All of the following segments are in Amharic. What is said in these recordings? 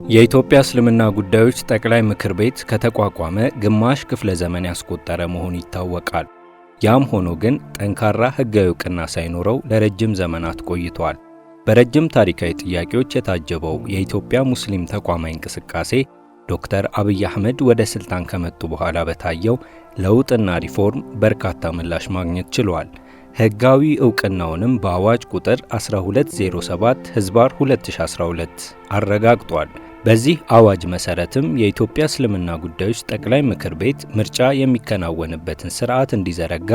የኢትዮጵያ እስልምና ጉዳዮች ጠቅላይ ምክር ቤት ከተቋቋመ ግማሽ ክፍለ ዘመን ያስቆጠረ መሆኑ ይታወቃል። ያም ሆኖ ግን ጠንካራ ሕጋዊ እውቅና ሳይኖረው ለረጅም ዘመናት ቆይቷል። በረጅም ታሪካዊ ጥያቄዎች የታጀበው የኢትዮጵያ ሙስሊም ተቋማዊ እንቅስቃሴ ዶክተር አብይ አህመድ ወደ ስልጣን ከመጡ በኋላ በታየው ለውጥና ሪፎርም በርካታ ምላሽ ማግኘት ችሏል። ሕጋዊ እውቅናውንም በአዋጅ ቁጥር 1207 ህዝባር 2012 አረጋግጧል። በዚህ አዋጅ መሰረትም የኢትዮጵያ እስልምና ጉዳዮች ጠቅላይ ምክር ቤት ምርጫ የሚከናወንበትን ስርዓት እንዲዘረጋ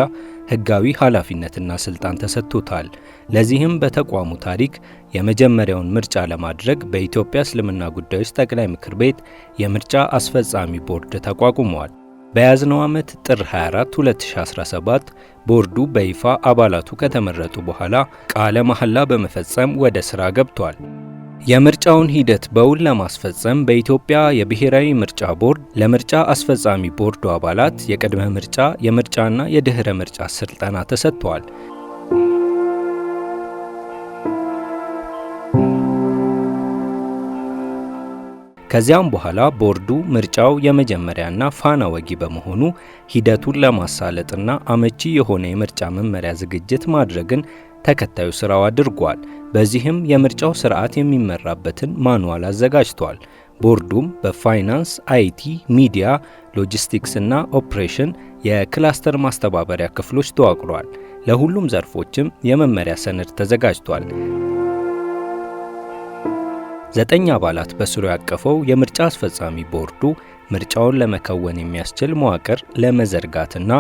ሕጋዊ ኃላፊነትና ስልጣን ተሰጥቶታል። ለዚህም በተቋሙ ታሪክ የመጀመሪያውን ምርጫ ለማድረግ በኢትዮጵያ እስልምና ጉዳዮች ጠቅላይ ምክር ቤት የምርጫ አስፈጻሚ ቦርድ ተቋቁሟል። በያዝነው ዓመት ጥር 24 2017 ቦርዱ በይፋ አባላቱ ከተመረጡ በኋላ ቃለ መሐላ በመፈጸም ወደ ሥራ ገብቷል። የምርጫውን ሂደት በውል ለማስፈጸም በኢትዮጵያ የብሔራዊ ምርጫ ቦርድ ለምርጫ አስፈጻሚ ቦርዱ አባላት የቅድመ ምርጫ፣ የምርጫና የድህረ ምርጫ ስልጠና ተሰጥቷል። ከዚያም በኋላ ቦርዱ ምርጫው የመጀመሪያና ፋና ወጊ በመሆኑ ሂደቱን ለማሳለጥና አመቺ የሆነ የምርጫ መመሪያ ዝግጅት ማድረግን ተከታዩ ስራው አድርጓል። በዚህም የምርጫው ስርዓት የሚመራበትን ማኑዋል አዘጋጅቷል። ቦርዱም በፋይናንስ፣ IT፣ ሚዲያ፣ ሎጂስቲክስ እና ኦፕሬሽን የክላስተር ማስተባበሪያ ክፍሎች ተዋቅሯል። ለሁሉም ዘርፎችም የመመሪያ ሰነድ ተዘጋጅቷል። 9 አባላት በስሩ ያቀፈው የምርጫ አስፈጻሚ ቦርዱ ምርጫውን ለመከወን የሚያስችል መዋቅር ለመዘርጋትና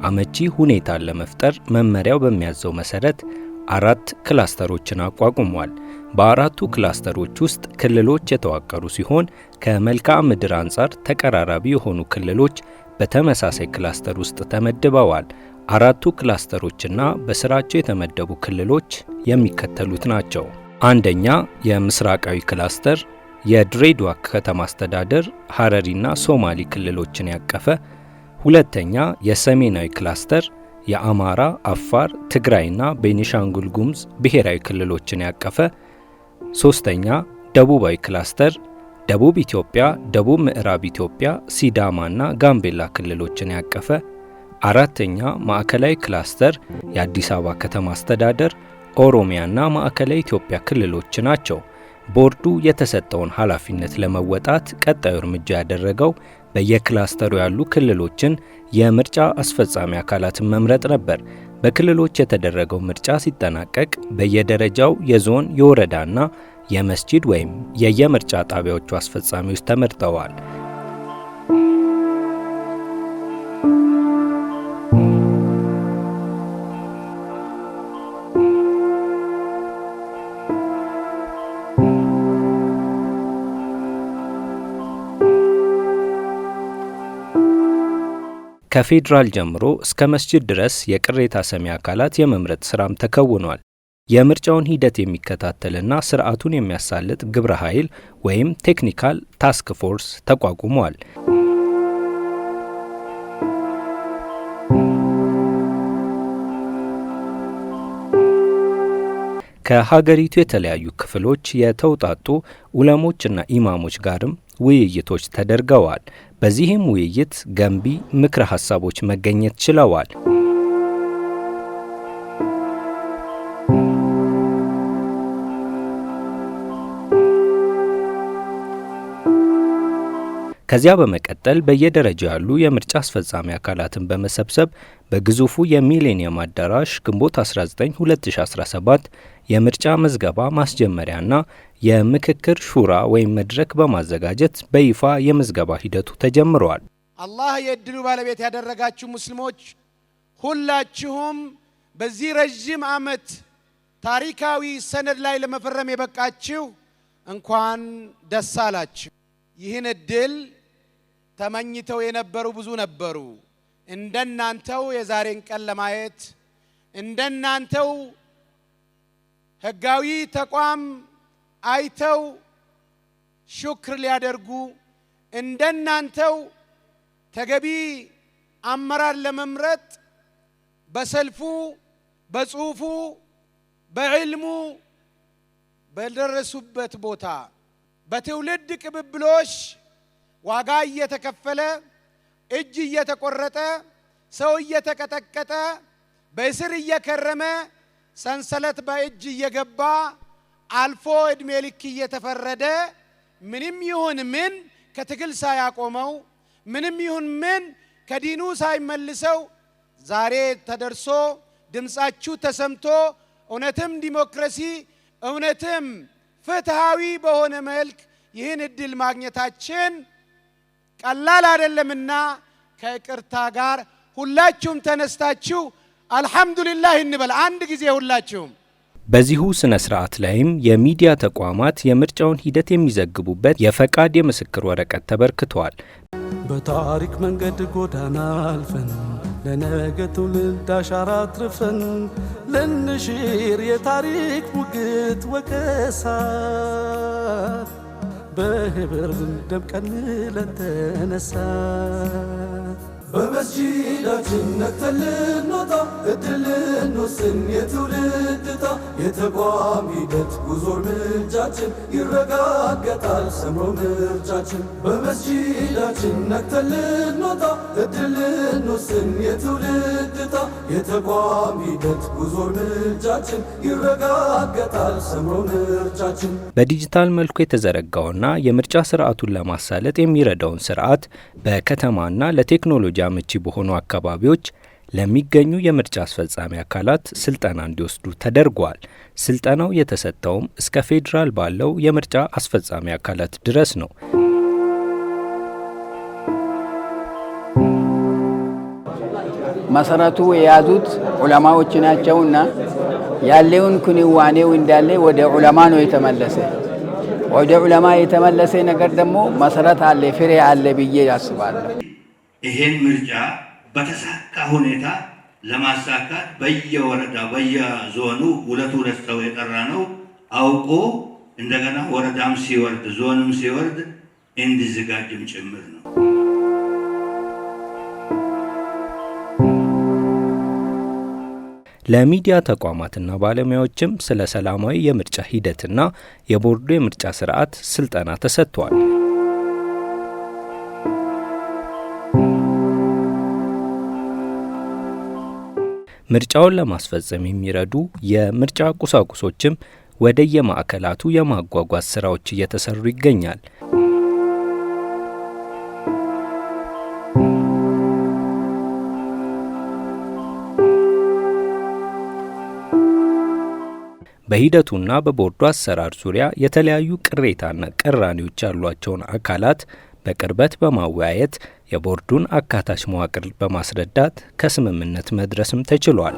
አመቺ ሁኔታን ለመፍጠር መመሪያው በሚያዘው መሰረት 4 ክላስተሮችን አቋቁሟል። በአራቱ ክላስተሮች ውስጥ ክልሎች የተዋቀሩ ሲሆን ከመልክዓ ምድር አንጻር ተቀራራቢ የሆኑ ክልሎች በተመሳሳይ ክላስተር ውስጥ ተመድበዋል። 4ቱ ክላስተሮችና በስራቸው የተመደቡ ክልሎች የሚከተሉት ናቸው። አንደኛ፣ የምስራቃዊ ክላስተር የድሬዳዋ ከተማ አስተዳደር፣ ሐረሪና ሶማሊ ክልሎችን ያቀፈ። ሁለተኛ፣ የሰሜናዊ ክላስተር የአማራ፣ አፋር፣ ትግራይና ቤኒሻንጉል ጉሙዝ ብሔራዊ ክልሎችን ያቀፈ። ሶስተኛ፣ ደቡባዊ ክላስተር ደቡብ ኢትዮጵያ፣ ደቡብ ምዕራብ ኢትዮጵያ፣ ሲዳማና ጋምቤላ ክልሎችን ያቀፈ። አራተኛ፣ ማዕከላዊ ክላስተር የአዲስ አበባ ከተማ አስተዳደር፣ ኦሮሚያና ማዕከላዊ ኢትዮጵያ ክልሎች ናቸው። ቦርዱ የተሰጠውን ኃላፊነት ለመወጣት ቀጣዩ እርምጃ ያደረገው በየክላስተሩ ያሉ ክልሎችን የምርጫ አስፈጻሚ አካላትን መምረጥ ነበር። በክልሎች የተደረገው ምርጫ ሲጠናቀቅ በየደረጃው የዞን፣ የወረዳና የመስጂድ ወይም የየምርጫ ጣቢያዎቹ አስፈጻሚዎች ተመርጠዋል። ከፌዴራል ጀምሮ እስከ መስጂድ ድረስ የቅሬታ ሰሚ አካላት የመምረጥ ስራም ተከውኗል። የምርጫውን ሂደት የሚከታተልና ስርዓቱን የሚያሳልጥ ግብረ ኃይል ወይም technical task force ተቋቁሟል። ከሀገሪቱ የተለያዩ ክፍሎች የተውጣጡ ዑለሞችና ኢማሞች ጋርም ውይይቶች ተደርገዋል። በዚህም ውይይት ገንቢ ምክረ ሀሳቦች መገኘት ችለዋል። ከዚያ በመቀጠል በየደረጃው ያሉ የምርጫ አስፈጻሚ አካላትን በመሰብሰብ በግዙፉ የሚሌኒየም አዳራሽ ግንቦት 19 2017 የምርጫ ምዝገባ ማስጀመሪያና የምክክር ሹራ ወይም መድረክ በማዘጋጀት በይፋ የምዝገባ ሂደቱ ተጀምሯል። አላህ የእድሉ ባለቤት ያደረጋችሁ ሙስሊሞች ሁላችሁም በዚህ ረጅም ዓመት ታሪካዊ ሰነድ ላይ ለመፈረም የበቃችሁ እንኳን ደስ አላችሁ። ይህን እድል ተመኝተው የነበሩ ብዙ ነበሩ። እንደናንተው የዛሬን ቀን ለማየት፣ እንደናንተው ህጋዊ ተቋም አይተው ሹክር ሊያደርጉ፣ እንደናንተው ተገቢ አመራር ለመምረጥ በሰልፉ፣ በጽሁፉ፣ በዕልሙ በደረሱበት ቦታ በትውልድ ቅብብሎሽ ዋጋ እየተከፈለ፣ እጅ እየተቆረጠ፣ ሰው እየተቀጠቀጠ፣ በእስር እየከረመ፣ ሰንሰለት በእጅ እየገባ፣ አልፎ እድሜ ልክ እየተፈረደ፣ ምንም ይሁን ምን ከትግል ሳያቆመው፣ ምንም ይሁን ምን ከዲኑ ሳይመልሰው ዛሬ ተደርሶ ድምፃችሁ ተሰምቶ እውነትም ዲሞክራሲ እውነትም ፍትሃዊ በሆነ መልክ ይህን እድል ማግኘታችን ቀላል አይደለምና ከይቅርታ ጋር ሁላችሁም ተነስታችሁ አልሐምዱሊላህ እንበል አንድ ጊዜ ሁላችሁም። በዚሁ ስነ ስርዓት ላይም የሚዲያ ተቋማት የምርጫውን ሂደት የሚዘግቡበት የፈቃድ የምስክር ወረቀት ተበርክቷል። በታሪክ መንገድ ጎዳና አልፈን፣ ለነገ ትውልድ አሻራ አትርፈን፣ ልንሽር የታሪክ ሙግት ወቀሳ፣ በህብር ደምቀን ለተነሳ። በመስጂዳችን ነቅተን ልንወጣ፣ እድል ልንወስን የትውልድ ዕጣ። የተቋም ሂደት ጉዞ እርምጃችን ይረጋገጣል ሰምሮ ምርጫችን። በመስጂዳችን ነቅተን ልንወጣ፣ እድል ልንወስን የትውልድ ዕጣ። የተቋም ሂደት ጉዞ እርምጃችን ይረጋገጣል ሰምሮ ምርጫችን። በዲጂታል መልኩ የተዘረጋውና የምርጫ ስርዓቱን ለማሳለጥ የሚረዳውን ስርዓት በከተማና ለቴክኖሎጂ አመቺ በሆኑ አካባቢዎች ለሚገኙ የምርጫ አስፈጻሚ አካላት ስልጠና እንዲወስዱ ተደርጓል። ስልጠናው የተሰጠውም እስከ ፌዴራል ባለው የምርጫ አስፈጻሚ አካላት ድረስ ነው። መሰረቱ የያዙት ዑለማዎች ናቸውና ያለውን ክንዋኔው እንዳለ ወደ ዑለማ ነው የተመለሰ። ወደ ዑለማ የተመለሰ ነገር ደግሞ መሰረት አለ፣ ፍሬ አለ ብዬ አስባለሁ። ይሄን ምርጫ በተሳካ ሁኔታ ለማሳካት በየወረዳ በየዞኑ ሁለት ሁለት ሰው የጠራ ነው አውቆ እንደገና ወረዳም ሲወርድ ዞንም ሲወርድ እንዲዘጋጅም ጭምር ነው። ለሚዲያ ተቋማትና ባለሙያዎችም ስለ ሰላማዊ የምርጫ ሂደትና የቦርዱ የምርጫ ስርዓት ስልጠና ተሰጥቷል። ምርጫውን ለማስፈጸም የሚረዱ የምርጫ ቁሳቁሶችም ወደየማዕከላቱ የማጓጓዝ ስራዎች እየተሰሩ ይገኛል። በሂደቱና በቦርዱ አሰራር ዙሪያ የተለያዩ ቅሬታና ቅራኔዎች ያሏቸውን አካላት በቅርበት በማወያየት የቦርዱን አካታች መዋቅር በማስረዳት ከስምምነት መድረስም ተችሏል።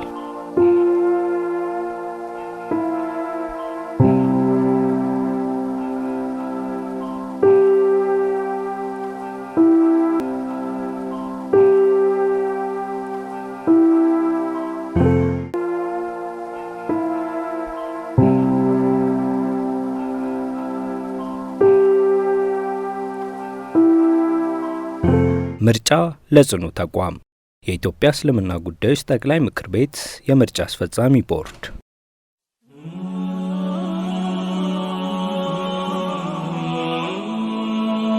ምርጫ ለጽኑ ተቋም። የኢትዮጵያ እስልምና ጉዳዮች ጠቅላይ ምክር ቤት የምርጫ አስፈጻሚ ቦርድ።